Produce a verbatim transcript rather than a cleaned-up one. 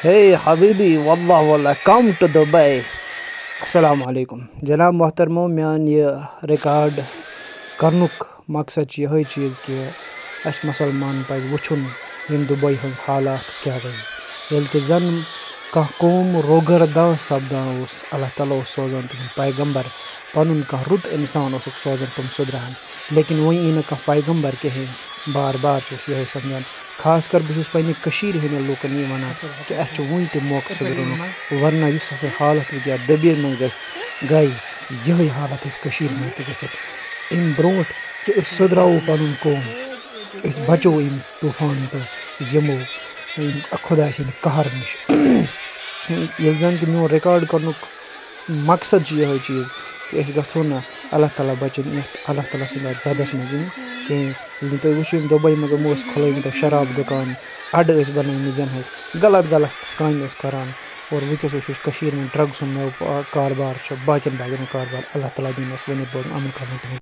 ہے حبیبی، واللہ واللہ، come to Dubai. السلام علیکم. جناب محترمو، میون یہِ ریکارڈ کرنُک مقصد چھُ یِہوٚے چیٖز کہِ اَسہِ مُسلمانَن پَزِ وٕچھُن ییٚمہِ دُبے ہٕنٛز حالات کیٛاہ گٔے. ییٚلہِ تہِ زَن کانٛہہ قوم روگردان سَپدان اوس، اللہ تعالیٰ اوس سوزان تِمَن پیغمبر، پَنُن کانٛہہ رُت اِنسان اوسُکھ سوزان تِم سُدھراوان. لیکِن وۄنۍ یی نہٕ کانٛہہ پیغمبر کِہیٖنۍ. بار بار چھِ أسۍ یِہوٚے سَمجھان. خاص کر بہٕ چھُس پنٛنہِ کٔشیٖرِ ہِنٛدٮ۪ن لوٗکَن یی وَنان کہِ اَسہِ چھُ وٕنہِ تہِ موقعہٕ سُدھرُنُک، ورنہ یُس ہسا حالت وٕنکیٚس دُبیَن منٛز گژھِ، گٔے، یِہوٚے حالت ہیٚکہِ کٔشیٖرِ منٛز تہِ گٔژھِتھ. اَمہِ برونٛٹھ کہِ أسۍ سُدھراوو پَنُن قوم، أسۍ بَچو اَمہِ طوٗفان تہٕ یِمو خۄداے سٕنٛدِ قہر نِش. ییٚلہِ زَن کہِ میون ریکارڈ کَرنُک مقصد چھُ یِہوٚے چیٖز کہِ أسۍ گژھو نہٕ اللہ تعالیٰ بَچِنۍ یَتھ اللہ تعالیٰ سٕنٛدِ اَتھ زَدَس منٛز یِنۍ کِہیٖنۍ. ییٚلہِ تُہۍ وٕچھِو، یِم دُبے منٛز یِمو ٲسۍ کھُلٲومٕتۍ شراب دُکان، اَڈٕ ٲسۍ بَنٲومٕتۍ زَن حظ غلط غلط کامہِ ٲسۍ کَران. اور وٕنکیٚس وٕچھو أسۍ کٔشیٖرِ منٛز ڈرٛگسُن مےٚ کاربار چھُ، باقیَن باقیَن کاربار. اللہ تعالیٰ دِیِن اَسہِ وۄنۍ ییٚتہِ بوزُن اَمُن کَرُن تِمَن.